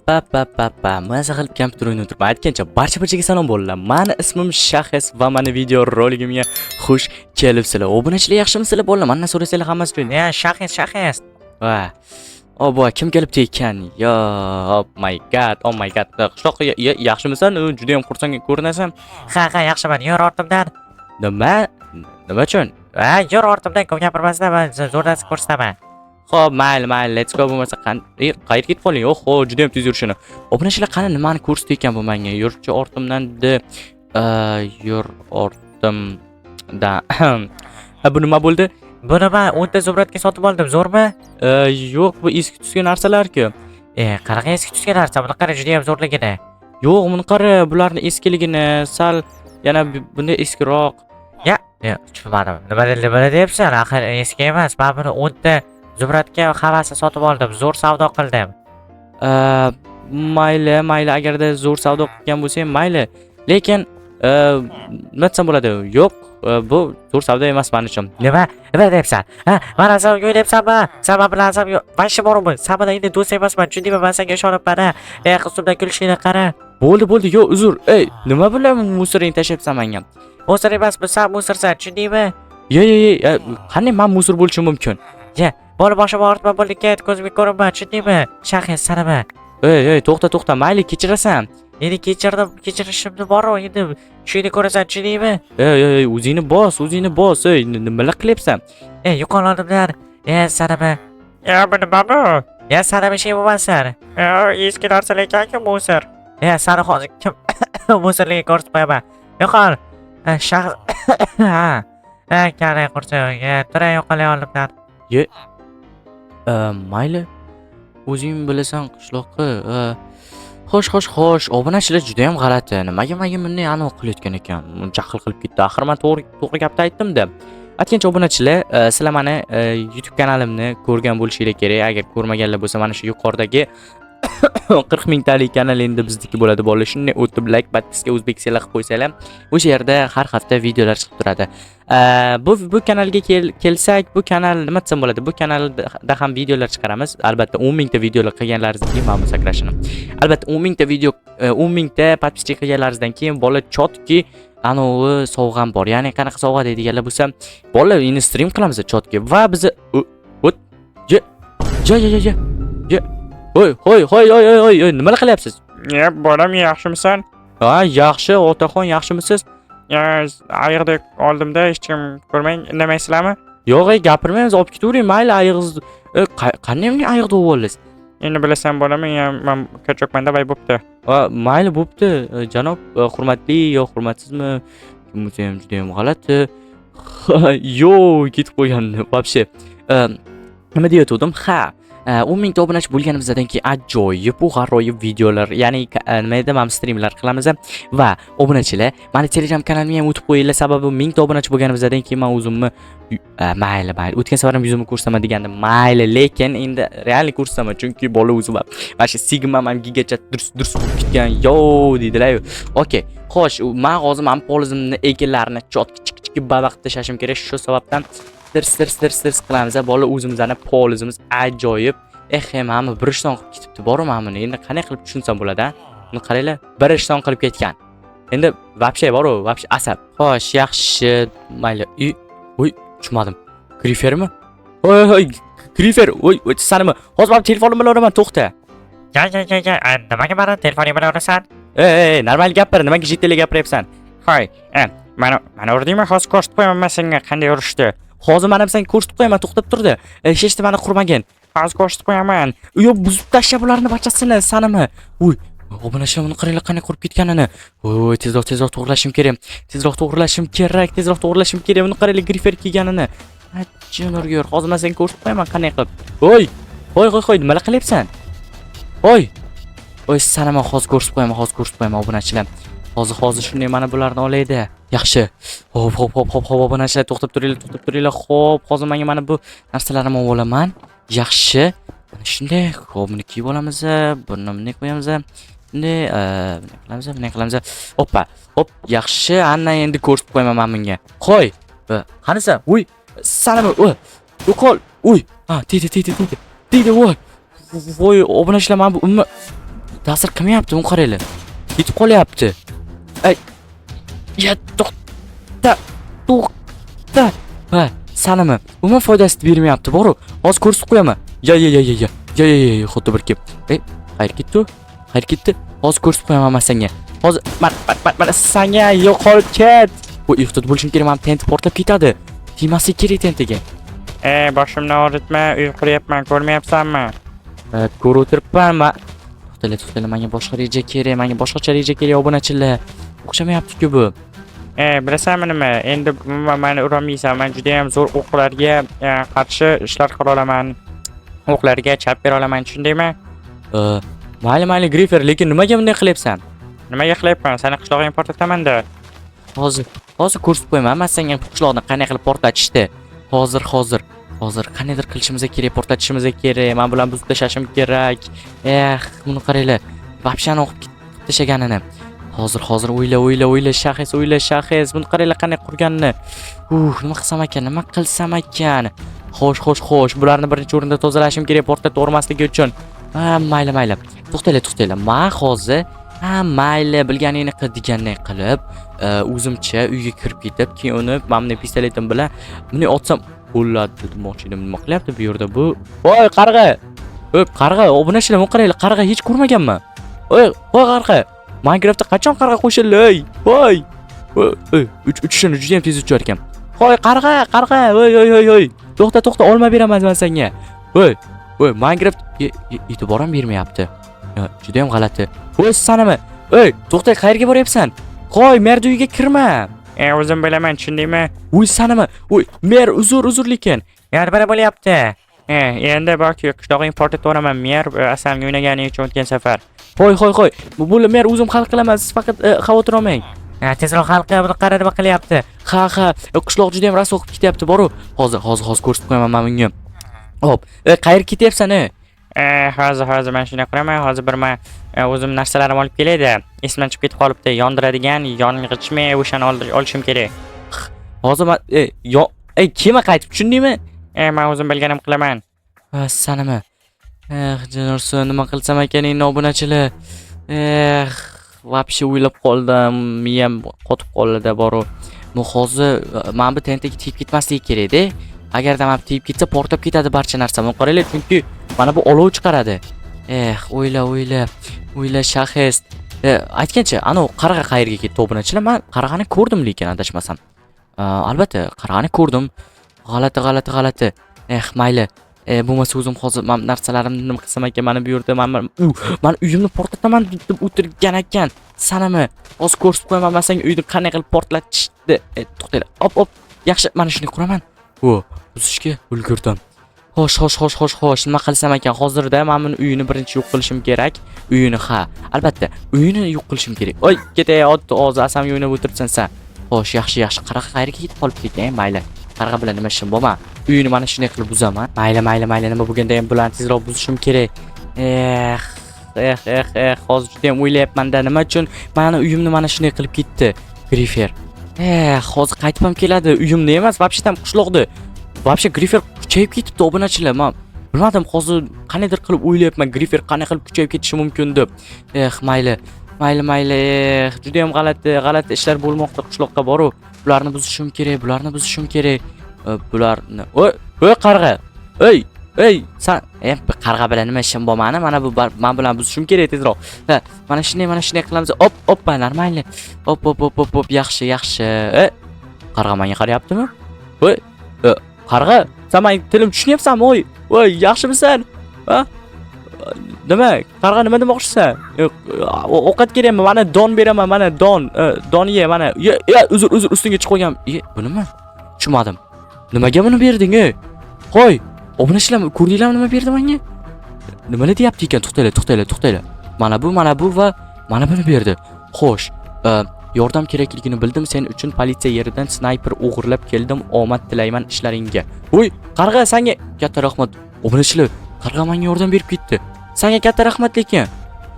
Pa pa pa pa, maza qilib kompyuter o'ynab o'tiribman. Aytgancha, barcha barchaga salom, bolalar. Mani ismim Shaxs va mani video roligimga xush kelibsizlar. Obunachilar, yaxshimisizlar, bolalar? Mandan so'rasanglar, hammasi joyida. Ya, Shaxs, Shaxs. Va Obo, kim kelibdi ekan? Yo, oh my God, oh my God. Qishloqqa yaxshimisan? Juda ham xursand ko'rinasan. Ha, yaxshiman. Yur ortimdan. Nima? Nima uchun? Ha, yur ortimdan, ko'p gapirmasdan, man zo'r narsa ko'rsataman. Xo'p, mayli, mayli, let's go bo'lmasa qayerga ketib qolding? Oho, juda ham tez yurishini. Obunachilar, qani, nimani ko'rsatdi ekan bu menga? Yurchi ortimdan de, yur ortimdan. Ha, bu nima bo'ldi? Buni man 10 ta изумруд ga sotib oldim, zo'rmi? Yo'q, bu eski tusga narsalar-ku. E, qanaqa eski tusga narsa? Buni qara, juda ham zo'rligini. Yo'q, buni qara, bularni eskiligini sal yana bunday eskiroq. Ya, ya, tushunmadim. Nima deyapsan? Axir eski emas. Men buni 10 ta изумруд ga hammasi sotib oldim. Zo'r savdo qildim. Mayli, mayli, agarda zo'r savdo qilgan bo'lsang, mayli. Lekin nima desam bo'ladi? Yo'q, bu zo'r savdo emas men uchun. Nima? Nima deyapsan? Ha, mana sen o'ylayapsanmi? Sen men bilan sen вообще bormi? Sen bilan endi do'st emasman, tushundingmi? Men senga ishonibman, ha. Ey, qizimdan kulishingni qara. Bo'ldi, bo'ldi, yo'q, uzr. Ey, nima bilan мусор ingni tashlayapsan menga? Мусор emas, bu sen мусор san, tushundingmi? Yo, yo, yo, qanday man мусор bo'lishim mumkin? Ya, bola boshim og'ritma, bo'ldi, ket, ko'zimga ko'rinma, tushundingmi? Shaxs sanama. Ey, ey, to'xta, to'xta, mayli, kechirasan. Endi kechirdim, kechirishimni bor endi tushingni ko'rasan, tushundingmi? Ey, ey, ey, o'zingni bos, o'zingni bos, ey, nimalar qilyapsan? Ey, yo'qol oldimdan. E, sanama. Ya, bu nima bu? Ya, sanama şey bo'lmasin. Ya, eski narsalar ekan-ku, мусор. Ya, sani hozir kim мусор liga ko'rsatib qo'yaman. Yo'qol. Shaxs. Ha. Ha, kale qursin. Ya, turay, yo'qol oldimdan. Mayli. O'zing bilasan, qishloqqa. Xo'sh, xo'sh, xo'sh, obunachilar, juda ham g'alati. Nimaga menga bunday anavi qilayotgan ekan? Jahl qilib ketdi. Axir men to'g'ri to'g'ri gapni aytdim-da. Aytgancha, obunachilar, sizlar mani YouTube kanalimni ko'rgan bo'lishinglar kerak. Agar ko'rmaganlar bo'lsa, mana shu yuqoridagi 40 mingtalik kanal endi bizniki bo'ladi, bolalar. Shunday o'tib like, подписка, o'zbekchalar qilib qo'ysanglar, o'sha yerda har hafta videolar chiqib turadi. Bu kanalga kelsak, bu kanal, nima desam bo'ladi? Bu kanalda ham videolar chiqaramiz. Albatta 10 mingta videolar qilganlaringizdan keyin mana bu sakrashini. Albatta 10 mingta video, 10 mingta подписчик qilganlaringizdan keyin, bola, чётки anovi sovg'am bor. Ya'ni qanaqa sovg'a deydiganlar bo'lsa, bola, endi stream qilamiz чётки va bizni o't je je je je je. Hoy, hoy, hoy, hoy, hoy, hoy, nimalar qilyapsiz? Ya, bolam, yaxshimisan? Ha, yaxshi, otaxon, yaxshimisiz? Ya, ayiqdek oldimda hech kim ko'rmang, indamaysizlarmi? Yo'q, ey, gapirmaymiz, olib ketavering, mayli, ayig'ingiz. Qanday bunday ayiqni olib oldingiz? Endi bilasan, bolam, ya, man качок man, давай, bo'pti. Ha, mayli, bo'pti, janob, hurmatli yo hurmatsizmi? Kim bo'lsa ham juda ham g'alati. Yo'q, ketib qo'ygandi вообще. Nima deyotgandim? Ha, 10 mingta obunachi bo'lganimizdan keyin ajoyib bu g'aroyib videolar, ya'ni nima edi, mana streamlar qilamiz va obunachilar, mani Telegram kanalimga ham o'tib qo'yinglar, sababi 1000 ta obunachi bo'lganimizdan keyin men o'zimni mayli, mayli, o'tgan safar ham yuzimni ko'rsataman degandim, mayli, lekin endi реально ko'rsataman, chunki bola o'zi mana shu sigma man gigacha durs durs bo'lib ketgan, yo deydilar. Okey, xo'sh, man hozir mana полиз imni ekinlarini чётки chik chik babaq tashlashim kerak, shu sababdan tirs tirs tirs tirs qilamiz, bola, o'zimizni полиз imiz ajoyib. Eh, mana bir ishton qilib ketibdi boru, mana buni endi qanday qilib tushunsam bo'ladi, a? Buni qaranglar, bir ishton qilib ketgan. Endi вообще boru, вообще asab. Xo'sh, yaxshi, mayli. Oy, tushunmadim. Grifermi? Oy, oy, grifer, oy, oy, sanimi? Hozir men telefonim bilan uraman, to'xta. Ya, ya, ya, ya, nimaga mani telefoning bilan urasan? Ey, ey, ey, normal gapir, nimaga jiddiy gapiryapsan? Hoy, mana urdingmi? Hozir ko'rsatib qo'yaman man senga qanday urishdi. Hozir mana senga ko'rsatib qo'yaman, to'xtab turdi. Hech nimani qurmagin. Hozir ko'rsatib qo'yaman. Yo'q, buzib tashla bularni barchasini, sanimi. Uy, obunachilar, buni qaranglar, qanday qurib ketganini. Voy, tezroq, tezroq to'g'rilashim kerak. Tezroq to'g'rilashim kerak, tezroq to'g'rilashim kerak. Buni qaranglar, grifer kiyganini. Ajin urgur. Hozir men senga ko'rsatib qo'yaman qanday qilib. Voy! Voy, voy, voy, nimalar qilyapsan? Voy! Voy, sanama, hozir ko'rsatib qo'yaman, hozir ko'rsatib qo'yaman, obunachilar. Hozir, hozir shunday mana bularni olaydi. Yaxshi. Hop, hop, hop, hop, hop, obunachilar, to'xtab turinglar, to'xtab turinglar. Hop, hozir menga mana bu narsalarimni olib olaman. Yaxshi. Mana shunday, hop, buni kiyib olamiz, buni bunday qo'yamiz. Bunday, bunday qilamiz, bunday qilamiz. Hoppa. Hop, yaxshi. Ana endi ko'rsatib qo'yaman men bunga. Qo'y. Qanisa? Uy, sanama, uy. Yo'qol. Uy. Ha, tegdi, tegdi, tegdi. Tegdi, voy. Voy, obunachilar, mana bu umuman Ta'sir qilmayapti, uni qaranglar. Ketib qolyapti. Ay. Ya, to'xta. To'xta. Ha, sanimi? Umuman foydasi bermayapti, boru. Hozir ko'rsatib qo'yaman. Ya, ya, ya, ya, ya. Ya, ya, ya, ya, xuddi bir kim. Ey, qayerga ketdi u? Qayerga ketdi? Hozir ko'rsatib qo'yaman man senga. Hozir mana, mana, mana senga, yo'qolib ket. Bu ehtiyot bo'lishim kerak, mana TNT portlab ketadi. Tegmaslik kerak TNTga. E, boshimni og'ritma, uy quryapman, ko'rmayapsanmi? Evet, ko'rib o'tiribman man. To'xtanglar, to'xtanglar, menga boshqa reja kerak, menga boshqacha reja kerak, obunachilar. O'xshamayapti-ku bu. E, bilasanmi nima? Endi umuman mani urolmaysan. Man juda ham zo'r o'qlarga qarshi ishlar qila olaman. O'qlarga chap bera olaman, tushundingmi? Mayli, mayli, Grifer, lekin nimaga bunday qilyapsan? Nimaga qilyapman? Sani qishlog'ingni portlataman-da. Hozir, hozir ko'rsatib qo'yaman man senga qishloqni qanday qilib portlatishni. Hozir, hozir. Hozir qandaydir qilishimiz kerak, portlatishimiz kerak. Men bilan buzib tashlashim kerak. Eh, buni qaranglar. Вообще o'qib tashlaganini. Hozir, hozir o'yla, o'yla, o'yla, shaxs, o'yla, shaxs. Buni qaranglar qanday qurganini. Nima qilsam ekan, nima qilsam ekan? Xo'sh, xo'sh, xo'sh. Bularni birinchi o'rinda tozalashim kerak portlatib yubormasligi uchun. Ha, mayli, mayli. To'xtanglar, to'xtanglar. Men hozir, ha, mayli, bilganingni qil deganday qilib, o'zimcha uyga kirib ketib, keyin uni mana bunday pistoletim bilan bunday otsam bo'ladi demoqchi edim. Nima qilyapti bu yerda bu? Voy, qarg'a! Voy, qarg'a, obunachilar, buni qaranglar, qarg'a hech ko'rmaganman. Voy, voy, qarg'a. Minecraftda qachon qarg'a qo'shildi? Ey, voy. Voy, ey, uchishini juda ham tez uchar ekan. Voy, qarg'a, qarg'a, voy, voy, voy, voy. To'xta, to'xta, olma beraman man senga. Voy, voy, Minecraft e'tibor ham bermayapti. Juda ham g'alati. Voy, sanami? Ey, to'xta, qayerga boryapsan? Qo'y, mer uyiga kirma. E, o'zim bilaman, tushundingmi? Voy, sanami? Voy, mer, uzr, uzr lekin. Ya, nima bo'lyapti? E, endi balki qishlog'ingni portlatib yuboraman, mer, asalga o'ynaganing uchun o'tgan safar. Qo'y, qo'y, qo'y. Bu mer, o'zim hal qilaman, siz faqat xavotir olmang. Ya, tezroq hal qil, buni qara nima qilyapti. Ha, ha, qishloq juda ham raso qilib ketyapti, boru. Hozir, hozir, hozir ko'rsatib qo'yaman man bunga. Hop, qayerga ketyapsan, e? E, hozir, hozir mana shunday qilaman. Hozir bir man o'zim narsalarimni olib kelayda. Esimdan chiqib ketib qolibdi. Yondiradigan yong'ichmi, o'shani olishim kerak. Hozir man yo, ey, kelma qaytib, tushundingmi? E, man o'zim bilganim qilaman. Ha, sanimi? Eh, Janorson, nima qilsam ekan endi, obunachilar? Eh, вообще o'ylab qoldim, miyam qotib qoldi boru. Bu hozir mana bu TNTga tegib ketmasligi kerak-da. Agarda mana bu tegib ketsa, portlab ketadi barcha narsa. Buni qaranglar, chunki mana bu olov chiqaradi. Eh, o'yla, o'yla. O'yla, shaxs. Aytgancha, anavi qarg'a qayerga ketdi, obunachilar? Men qarg'ani ko'rdim lekin adashmasam. Albatta, qarg'ani ko'rdim. G'alati, g'alati, g'alati. Eh, mayli. Bo'lmasa o'zim hozir man narsalarimni nima qilsam ekan, mana bu yerda man uyimni portlataman deb o'tirgan ekan. Sanami? Hozir ko'rsatib qo'yaman man senga uyni qanday qilib portlatishni. To'xtanglar. Op, op. Yaxshi, mana shuni quraman. O, buzishga ulgurdim. Xo'sh, xo'sh, xo'sh, xo'sh, xo'sh, nima qilsam ekan? Hozirda men buni uyini birinchi yo'q qilishim kerak. Uyini, ha, albatta, uyini yo'q qilishim kerak. Oy, ketay, otdi, hozir asamga o'ynab o'tiribsan sen. Xo'sh, yaxshi, yaxshi. Qarg'a qayerga ketib qolibdi ekan? Mayli. Qarg'a bilan nima ishim bo'lma. Uyini mana shunday qilib buzaman. Mayli, mayli, mayli, nima bo'lganda ham bularni tezroq buzishim kerak. Eh, eh, eh, eh, hozir juda ham o'ylayapman-da, nima uchun mani uyimni mana shunday qilib ketdi Grifer. Eh, hozir qaytib ham keladi. Uyimni emas, вообще там qishloqni. Вообще Grifer kuchayib ketibdi, obunachilar. Men bilmadim, hozir qandaydir qilib o'ylayapman, Grifer qanday qilib kuchayib ketishi mumkin deb. Eh, mayli. Mayli, mayli. Eh, juda ham g'alati, g'alati ishlar bo'lmoqda qishloqqa boru. Bularni buzishim kerak, bularni buzishim kerak. Bularni. Oy, oy, qarg'a. Ey, ey, san, bu qarg'a bilan nima ishim bor mani? Mana bu men bilan buzishim kerak tezroq. Ha, mana shunday, mana shunday qilamiz. Op, oppa, нормально. Op, op, op, op, op, yaxshi, yaxshi. E, qarg'a menga qarayaptimi? Voy, qarg'a, sen mening tilim tushunyapsanmi? Oy, voy, yaxshimisan? Ha? Nima? Qarg'a, nima demoqchisan? Yo'q, ovqat kerakmi? Mana don beraman, mana don. Don ye, mana. Ye, ye, uzr, uzr, ustingga chiqib qo'ygan. Ye, bu nima? Tushunmadim. Nimaga buni berding, ey? Qo'y. Obunachilar, ko'rdinglarmi nima berdi menga? Nimalar deyapti ekan? To'xtanglar, to'xtanglar, to'xtanglar. Mana bu, mana bu va mana buni berdi. Xo'sh, yordam kerakligini bildim. Sen uchun politsiya yeridan snayper o'g'irlab keldim. Omad tilayman ishlaringga. Voy, qarg'a, senga katta rahmat. Obunachilar, qarg'a menga yordam berib ketdi. Senga katta rahmat lekin.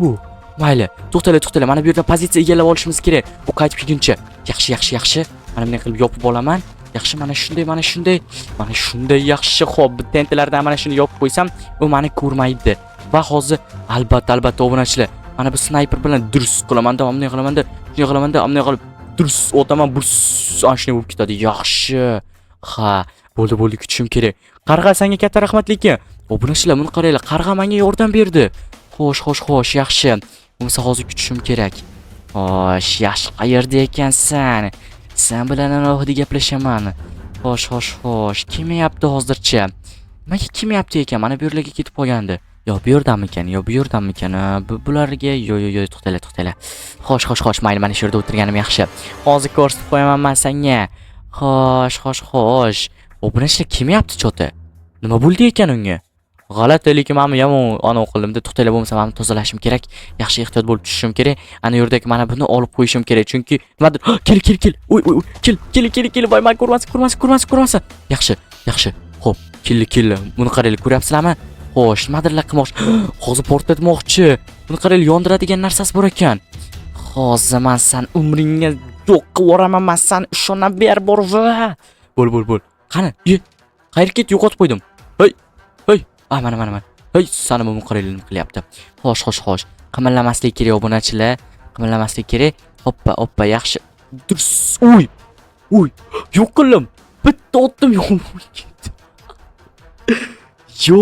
U, mayli, to'xtanglar, to'xtanglar. Mana bu yerda pozitsiya egallab olishimiz kerak. U qaytib kelguncha. Yaxshi, yaxshi, yaxshi. Mana bunday qilib yopib olaman. Yaxshi, mana shunday, mana shunday, mana shunday yaxshi. Xo'p, TNTlardan mana shuni yopib qo'ysam, u meni ko'rmaydi. Va hozir albatta, albatta, obunachilar, mana Mana bu snayper bilan durus qilaman-da, bunday qilaman-da, shunday qilaman-da, bunday qilib durus otaman, burs, ana shunday bo'lib ketadi. Yaxshi. Ha, bo'ldi, bo'ldi, kutishim kerak. Qarg'a, senga katta rahmat lekin. Obunachilar, buni qaranglar, qarg'a menga yordam berdi. Xo'sh, xo'sh, xo'sh, yaxshi. Bo'lmasa hozir kutishim kerak. Xo'sh, yaxshi, qayerda ekansan? Sen bilan alohida gaplashaman. Xo'sh, xo'sh, xo'sh, kelmayapti hozircha. Nimaga kelmayapti ekan? Mana bu yerlarga ketib qolgandi. Yo bu yerdamikan, yo bu yerdamikan? Bu bularga yo yo yo, to'xtanglar, to'xtanglar. Xo'sh, xo'sh, xo'sh, mayli, mana shu yerda o'tirganim yaxshi. Hozir ko'rsatib qo'yaman man senga. Xo'sh, xo'sh, xo'sh. Obunachilar, kelmayapti чё-то. Nima bo'ldi ekan unga? G'alati, lekin mana yomon anavi qildimda, to'xtanglar, bo'lmasa mana tozalashim kerak. Yaxshi, ehtiyot bo'lib tushishim kerak. Ana yerdagi mana buni olib qo'yishim kerak, chunki nimadir. Kel, kel, kel. Uy, uy, uy, kel, kel, kel, kel, voy, man ko'rmasin, ko'rmasin, ko'rmasin, ko'rmasin. Yaxshi, yaxshi. Xo'p, keldi, keldi. Buni qaranglar, ko'ryapsizlarmi? Xo'sh, nimadirlar qilmoqchi. Hozir portlatmoqchi. Buni qaranglar, yondiradigan narsasi bor ekan. Hozir man san umringga yo'q qilib yuboraman, man san ishonaver borva. Bo'l, bo'l, bo'l. Qani? Ye. Qayerga ketdi? Yo'qotib qo'ydim. Hey, hey. Ah, mana, mana, mana. Hey, sani bu qaranglar nima qilyapti. Xo'sh, xo'sh, xo'sh. Qimirlamaslik kerak, obunachilar. Qimirlamaslik kerak. Hoppa, hoppa, yaxshi. Durs. Uy. Uy. Yo'q qildim. Bitta otdim, yo'q bo'lib ketdi. Yo,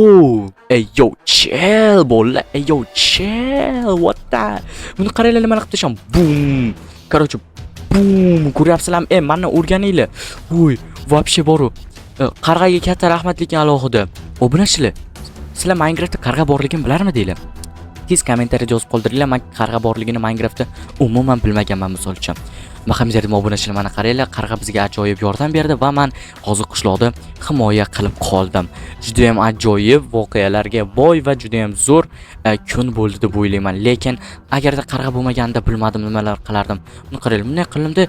ey yo, chill bo'ldi. Ey yo, chill. What the? Buni qaranglar, nima qilib tashladim. Bum. Короче, bum. Ko'ryapsizlarmi? Ey, meni o'rganinglar. Uy, вообще boru. Qarg'aga katta rahmat lekin alohida. Obunachilar, sizlar Minecraftda qarg'a borligini bilarmidinglar? Tez kommentariyada yozib qoldiringlar. Men qarg'a borligini Minecraftda umuman bilmaganman, misol uchun. Maham obunachilar, mana qaranglar, qarg'a bizga ajoyib yordam berdi va man hozir qishloqda himoya qilib qoldim. Juda ham ajoyib voqealarga boy va juda ham zo'r kun bo'ldi deb o'ylayman. Lekin agarda qarg'a bo'lmaganida bilmadim nimalar qilardim. Uni qaranglar, bunday qildimda,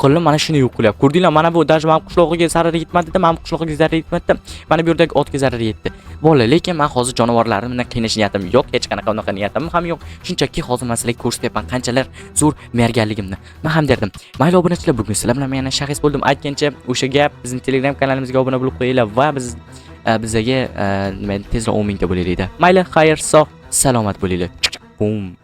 qildim, mana shuni yo'q qilyapti. Ko'rdinglar, mana bu даже mana qishlog'iga zarar yetmadi-da, mana bu qishlog'iga zarar yetmadi. Mana bu yerdagi otga zarar yetdi. Bo'ldi, lekin men hozir jonivorlarni bundan qiynash niyatim yo'q, hech qanaqa unaqa niyatim ham yo'q. Shunchaki hozir man sizlarga ko'rsatyapman qanchalar zo'r merganligimni. Men ham derdim. Mayli, obunachilar, bugun sizlar bilan men yana shaxs bo'ldim. Aytgancha o'sha gap, bizning Telegram kanalimizga obuna bo'lib qo'yinglar va biz bizaga nima, tezroq 10 mingta bo'laylik. Mayli, xayr, sog' salomat bo'linglar. Bum.